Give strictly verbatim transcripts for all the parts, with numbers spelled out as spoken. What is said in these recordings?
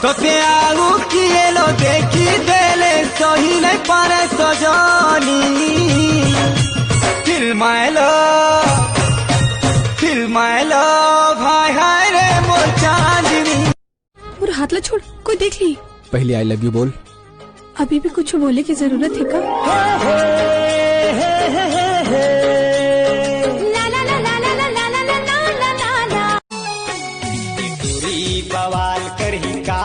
तोते आगू किए लो देखी देले सही नहीं पारे सजनी। फिल्माए लो, फिल्माए लो, भाई हाय रे मोर चांदनी। मोर हाथ ला छोड़, कोई देख ली। पहले आई लव यू बोल। अभी भी कुछ बोले की जरूरत है का? टुरी बवाल करही का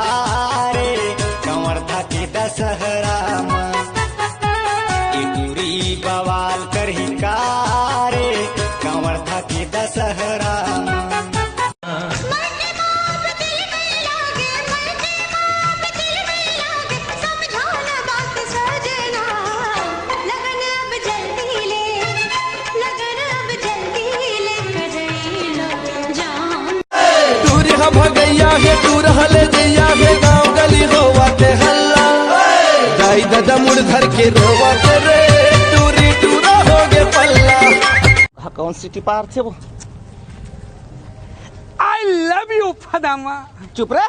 रे, कंवर धाके दशहरा म। ए टुरी बवाल करही का रे, कंवर धाके दशहरा म। टूर ह भगैया हे, टूर ह ले जैया हे, गाँव गली होवत हे हल्ला। दाई ददा मुड़ धर के रोवत रे, टूरी टूरा हो गे पल्ला। हाँ, कौन सी टिपार थे वो? I love you फदामा। चुप रे।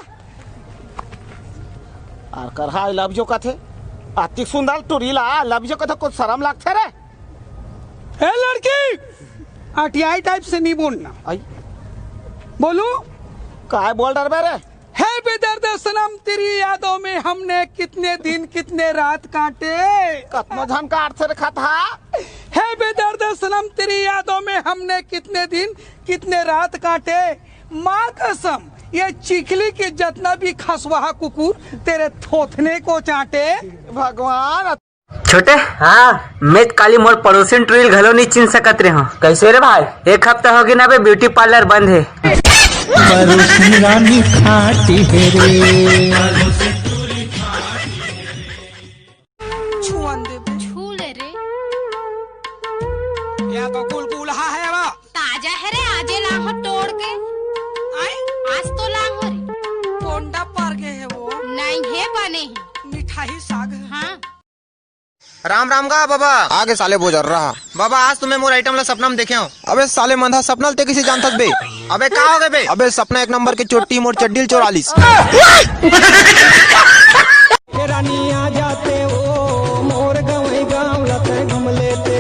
आकर हा आई लव यू कथे। अतिक सुंदर टूरी ला आई लव यू कथे, कुछ शर्म लगथे रे? ए लड़की, अटियाई टाइप से नहीं बोलना। आई। बोलू। काय बोल डरबे रे? हे बेदर्द सनम, तेरी यादों में हमने कितने दिन कितने रात काटे। कतनो झन काटथे रे खतहा। हे बेदर्द सनम, तेरी यादों में हमने कितने दिन कितने रात काटे। माँ कसम, ये चिखली के जतना भी खसवाहा कुकुर तेरे थोथने को चाटे। भगवान। छोटे, हाँ। मैं काली मोर पड़ोसिन टूरी ल घलो नहीं चिन्ह सकत रहे हूँ। कैसे रे भाई? एक हफ्ता हो गया ना बे, ब्यूटी पार्लर बंद है। पड़ोसिन रानी खाटी है रे। छुअन दे बे। छू ले रे। या तो कुलकुलहा है बा। ताजा है रे, आजे लांग हो तोड़ के। आए? आज तो लांग हो रे। कोंडा पर गए है वो। नहीं है बने ही। मिठाई साग। हाँ। राम राम गा बाबा। आगे साले बोजर रहा। बाबा, आज तुम्हें मोर आइटम ला सपना में देखे हो। अबे साले मंधा, सपना ल ते किसे जानथस बे? अबे का हो गए बे? अबे सपना एक नंबर के चोटी मोर चड्डी ल चोरा लिस। के रानी आ जाते ओ मोर गंवई गांव लते घूम लेते।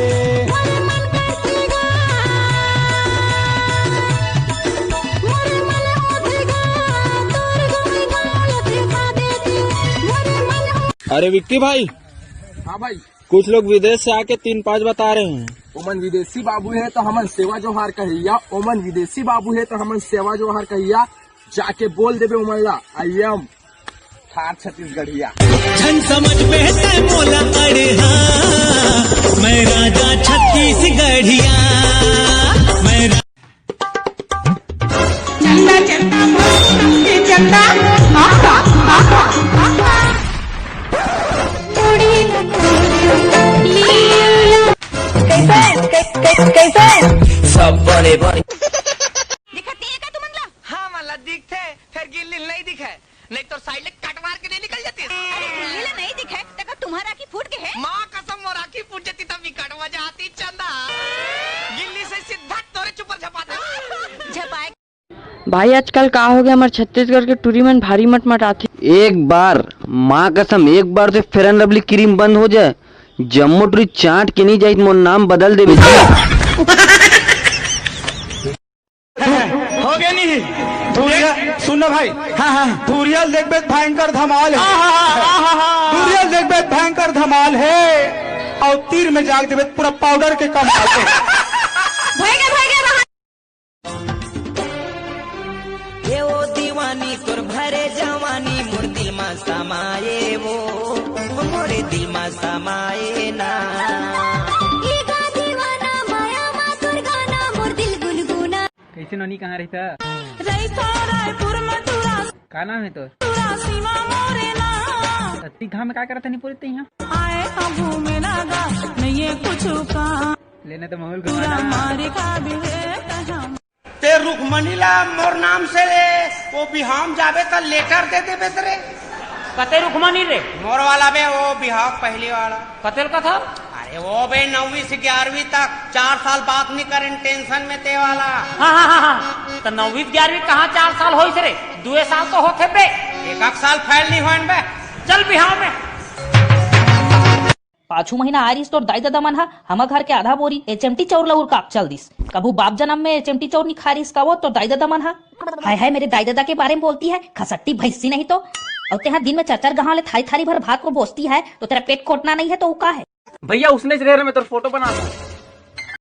अरे विक्की भाई, हाँ भाई। कुछ लोग विदेश से आके तीन पाँच बता रहे हैं। ओमन विदेशी बाबू है तो हमन सेवा जोहार कहिया, ओमन विदेशी बाबू है तो हमन सेवा जोहार कहिया, जाके बोल देबे ओमन ला, I am ठार छत्तीसगढ़िया। झन समझ में है मोला अड़हा, मैं राजा छत्तीसगढ़िया, मैं रा- चंदा, चंदा, चंदा, आहा, आहा, आहा। कैसे? कै-, कै-, कैसे? सब बने बने। दिखत नहीं है का तुमन ला? हाँ, मला दिखथे, फिर गिल्ली नहीं दिखे। नहीं तो साइड ले कट मार के नहीं निकल जाती। अरे, गिल्ली ला नहीं दिखे, तका तुम्हारा आँखी फूट के है? माँ कसम, मोर आँखी फूट जाती, तब भी कट मजा आती, चंदा। गिल्ली से सीधा तोरे चुपर झपाता। झपाए। भाई, आजकल का हो गया, हमर छत्तीसगढ़ के टूरी मन भारी मटमटाथे। एक बार, माँ कसम, एक बार से फेयर एंड लवली क्रीम बंद हो जाए, जम्मो टूरी चाट के नहीं जाई, मोर नाम बदल देबे। हो गया नहीं। धुरिया, सुन ना भाई। हाँ, हाँ। धुरिया ल देखबे त भयंकर धमाल है। हाँ, हाँ, हाँ, हाँ, हाँ। धुरिया ल देखबे त भयंकर धमाल है। और तीर में जाग देबे त पूरा पाउडर के कमाल है। भैगे, भैगे, रहा। ए ओ दीवानी तोर भरे जवानी मोर दिल मा समाए वो, मोरे दिल मा समाए ना। ए गा दीवाना माया मा तोर गाना मोर दिल गुनगुना। कैसे नोनी, कहाँ रहता? रहिथों रायपुर म टूरा। का नाम है तोर? टूरा सीमा मोरे नाम। अति घाम में का करत हनी पूरी तैं हा? आए हम घूमे ना गा, नहीं है कुछ काम। लेने तो माहौल घुमा टूरा ना। मारे का भी है कहाँ। ते रुक्मणी ला मोर नाम से ले, वो बिहाव जाबे त लेटर दे देबे त रे। कते रुक्मणी रे? मोर वाला बे, वो बिहाव पहली वाला। कते ल कथा? अरे वो बे, नौवीं से ग्यारहवीं तक चार साल बात नहीं करेन, टेंशन में ते वाला। हाँ, हाँ, हाँ, हाँ। तो नौवीं से ग्यारहवीं कहाँ चार साल होइस रे? दुए साल तो होथे बे। एक आध साल फैल नहीं होन बे। चल बिहाव में। पाछू महीना आ रहिस तोर दाई ददा मन ह, हमर घर के आधा बोरी एचएमटी चाउर ल उरका के चल दिस। कभू बाप जनम में एचएमटी चाउर नी खा रहिस का वो तोर दाई ददा मन ह? हाय हाय, मेरे दाई ददा के बारे में बोलती है, खसट्टी भैंसी नहीं तो। और तेहा दिन में चार चार गांव ले थारी थारी भर भात को बोसती है, तो तेरा पेट कोटना नहीं है तो वो का है? भैया, उसने रे, मैं तोर फोटो बना दूं।